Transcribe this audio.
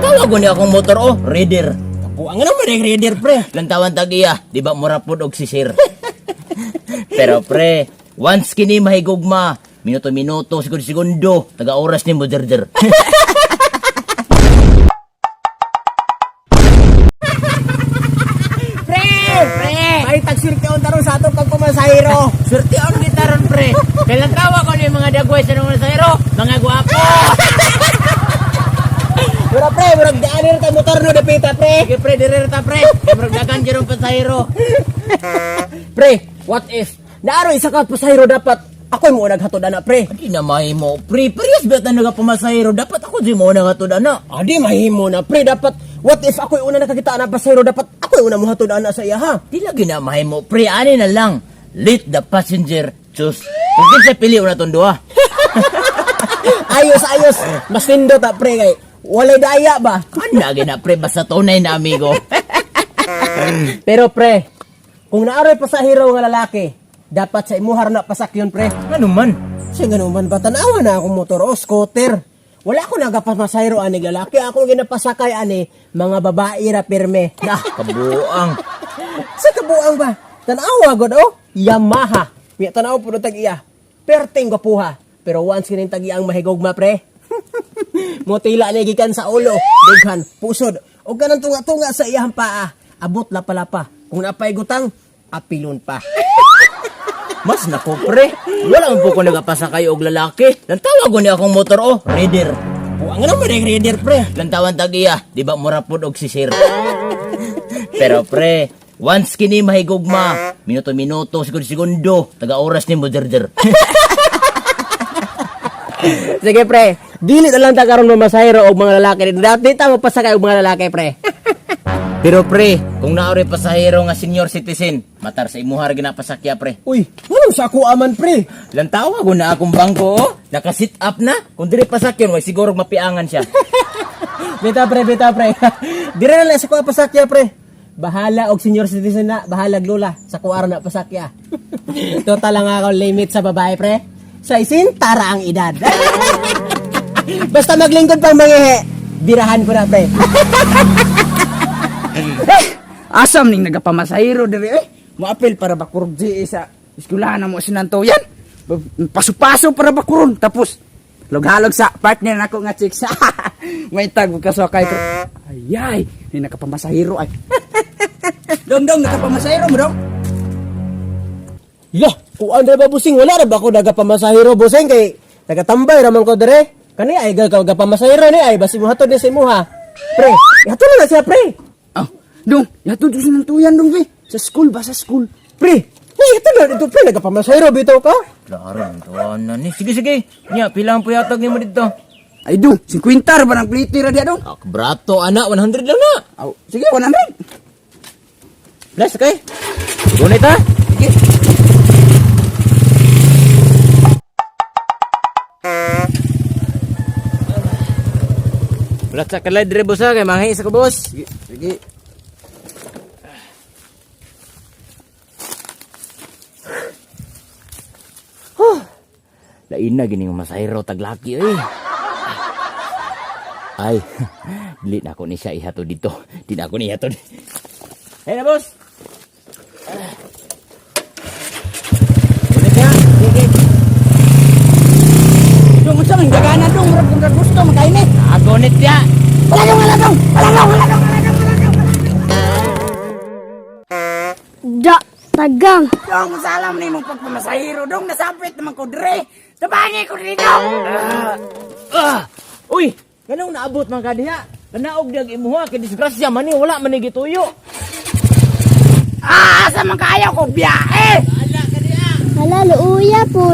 Lantawa ko ni akong motor oh, reader. Kabuang naman eh, reader pre. Lantawan tag iya, di ba mura pud og sisir. Pero pre, once kini mahigugma, minuto-minuto, segundo-segundo, taga oras ni mo derder. Pre! Pre! May tagsirkeon taron sa atong pagpamasahero. Swerte on gitaron pre. Kay lantawa ko ni mga dagway sa mga sayro, mga gwapo. Mura pre, murag daan ta motor no dapita pre. Sige pre, dire ta pre. Kay murag dagan jirong pasahero. Pre, what if naaro isa ka pasahero dapat ako'y mo naghatod ana pre. Di na mahimo pre. Parehas ba ta nagapamasahero? Dapat ako di mo nagatod ana. Adi mahimo na pre, dapat what if ako'y una nakakita ana pasahero dapat ako'y una mohatod ana sa iya ha. Di lagi na mahimo pre. Ani na lang. Let the passenger choose. Kung kinsa pili una tong duha. Ayos ayos, mas nindot ta pre kay walay daya ba. Ano lagi na pre, basta tunay na amigo. Pero pre, kung naaroy pasahero nga lalaki, dapat sa imuhar na pasakyon pre. Ano man? Siya ganun man ba tanawa na akong motor o scooter. Wala ko nagapasahero ani lalaki, ako ginapasakay ani mga babae ra pirme. Nah, kabuang. Sa kabuang ba? Tanawa god oh, Yamaha. Miya tanaw pud tag iya. Perting gwapuha. Pero once kining tag iyang mahigugma pre. Motila ni gikan sa ulo, dughan, pusod, ug kanang tunga-tunga sa iyang paa. Abot lapa-lapa. Kung napay gutang, apilon pa. Mas nako pre. Wala man po ko nagapasakay og lalaki. Lantawa ko ni akong motor oh, reader. Buang naman eh, reader pre. Lantawan tag iya, di ba mura pud og sisir. Pero pre, once kini mahigugma, minuto-minuto, segundo-segundo, taga oras ni mo derder. Sige pre, dili na lang ta karon mamasahero og mga lalaki. Dati ta mapasakay og mga lalaki pre. Pero pre, kung naori pasahero nga senior citizen, matar sa imuhar ginapasakya pre. Uy, anong sa ako aman pre? Lantawa ko na akong bangko oh. Naka-sit up na. Kung diri pasakyon, way siguro mapiangan siya. Bita pre, bita pre. Dire na lang sa kuha pasakya pre. Bahala og senior citizen na, bahala lola sa kuha na pasakya. Total lang ako limit sa babae pre. Sa isin tara ang edad. Basta maglingkod pang mangihe, birahan ko na pre. Asam ning nagapamasahero diri eh. Moapil para bakurog di sa eskwelahan na mo sinantoyan. Paso-paso para bakuron tapos loghalog sa partner nako nga chicks. May tag kasakay ko. Ayay, ni nakapamasahero ay. Dong dong nakapamasahero mo dong. Lah, kuan ra ba busing? Wala ra ba ako nagapamasahero busing kay nagatambay ra man ko dire. Kani ay gagapamasahero ni ay basi mohatod ni sa imuha. Pre, ihatod na siya pre. Ah, dong, yato do sinantoyan dong be. Sa school ba sa school? Pre, ni ihatod na dito pre nagapamasahero bitaw ka. Klaro, ang tuwan na ni. Sige, sige. Nya, pila ang puyatag nimo dito? Ay dong, 50 ra ba ng plate ra diya dong? Ah, brato, ana, 100 lang na. Aw, sige 100. Bless, okay? Gunit ha? Sige. Wala sa kalay dire boss ha, kay manghi sa ko boss. Sige, sige. Lain na gini nga masahero taglaki oy. Ay, dili na ako ni siya ihato dito. Di na ako ni ihato. Hey na boss. Gunit ha? Sige. Dong, unsa man gagana dong, murag kung gusto makainit. Ah, gunit ya. Wala dong, wala dong. Wala dong, wala dong, wala dong, wala dong. Da, tagang. Dong, salam ni mong pagpamasahero dong, nasapit naman ko dire. Tabangi ko dito. Ah! Uy, ganong naabot man ka diha. Kanaog dag imuha kay disgrasya man ni wala man ni gituyo. Ah, asa man kaayo ko biyahe. Hala, luuya po.